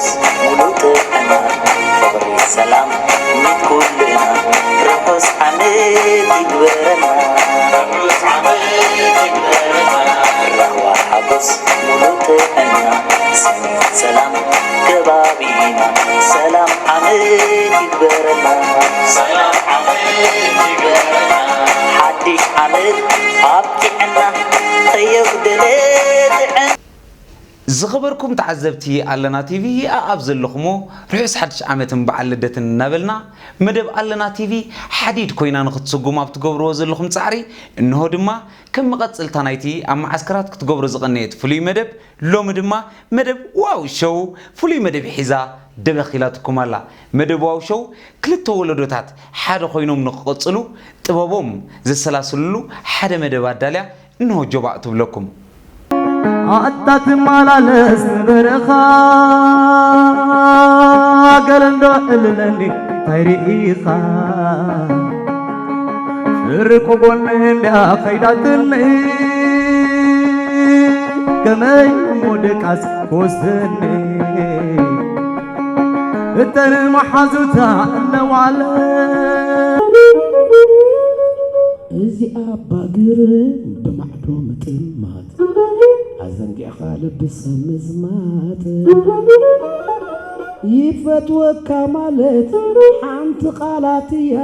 ሙሉእ ጥዕና፣ ፍቕሪ፣ ሰላም፣ ሚት ኩልና፣ ርሑስ ዓመት ይግበረልና። ርሑስ ዓመት ይግበረልና። ራህዋ ሓጎስ፣ ሙሉእ ጥዕና፣ ስኒት ሰላም፣ ከባቢና፣ ሰላም ዓመት ይግበረልና። ሰላም ዓመት ይግበረልና። ሓድሽ ዓመት ኣብ ጥዕና፣ ከየጉደለ ጥዕና። ዝኸበርኩም ተዓዘብቲ ኣለና ቲቪ፣ ኣኣብ ዘለኹሞ ርሑስ ሓድሽ ዓመትን በዓል ልደትን እናበልና፣ መደብ ኣለና ቲቪ ሓዲድ ኮይና ንኽትስጉም ኣብ ትገብርዎ ዘለኹም ጻዕሪ፣ እንሆ ድማ ከም መቐጽልታ ናይቲ ኣብ መዓስከራት ክትገብሮ ዝቐነየት ፍሉይ መደብ፣ ሎሚ ድማ መደብ ዋው ሾው ፍሉይ መደብ ሒዛ ደበኽ ኢላትኩም ኣላ። መደብ ዋው ሾው ክልተ ወለዶታት ሓደ ኮይኖም ንኽቕጽሉ ጥበቦም ዘሰላስልሉ ሓደ መደብ ኣዳልያ እንሆ ጆባእ ትብለኩም። ኣታ ትመላለስ ንበረኻ፣ ገለ እንዶ እልለኒ እንታይ ርኢኻ? ፍርቂ ጎኒ እንድያ ከይዳትኒ፣ ከመይ እሞ ድቃስ ክወስደኒ? እተን መሓዙታ እነዋለ። እዚኣ ኣባ ግርም ብማዕዶ ምጥማት፣ ኣዘንጊዕኻ ልቢ ሰብ ምዝማት። ይፈትወካ ማለት ሓንቲ ቃላት እያ፣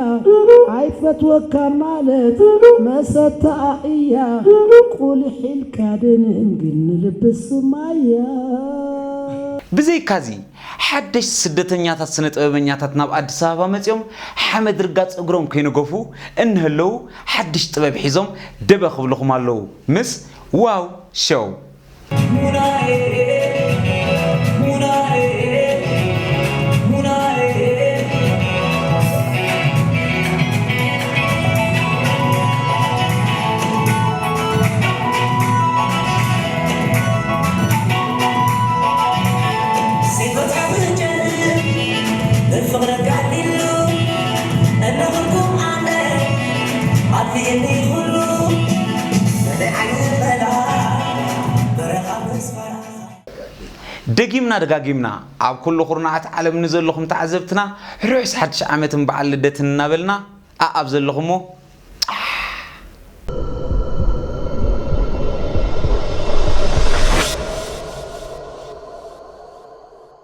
ኣይፈትወካ ማለት መሰተኣ እያ፣ ቁልሕ ኢልካ ደንን ግን ንልቢ ስማያ። ብዘይካዚ፣ ሓደሽቲ ስደተኛታት ስነ ጥበበኛታት ናብ ኣዲስ ኣበባ መጺኦም ሓመድ ርጋጽ እግሮም ከይነገፉ እንህለዉ፣ ሓድሽ ጥበብ ሒዞም ደበ ክብልኹም ኣለዉ ምስ ዋው ሾው። ደጊምና ደጋጊምና ኣብ ኩሉ ኩርናዓት ዓለም ንዘለኹም ተዓዘብትና ርሑስ ሓድሽ ዓመትን በዓል ልደትን እናበልና፣ ኣኣብ ዘለኹሞ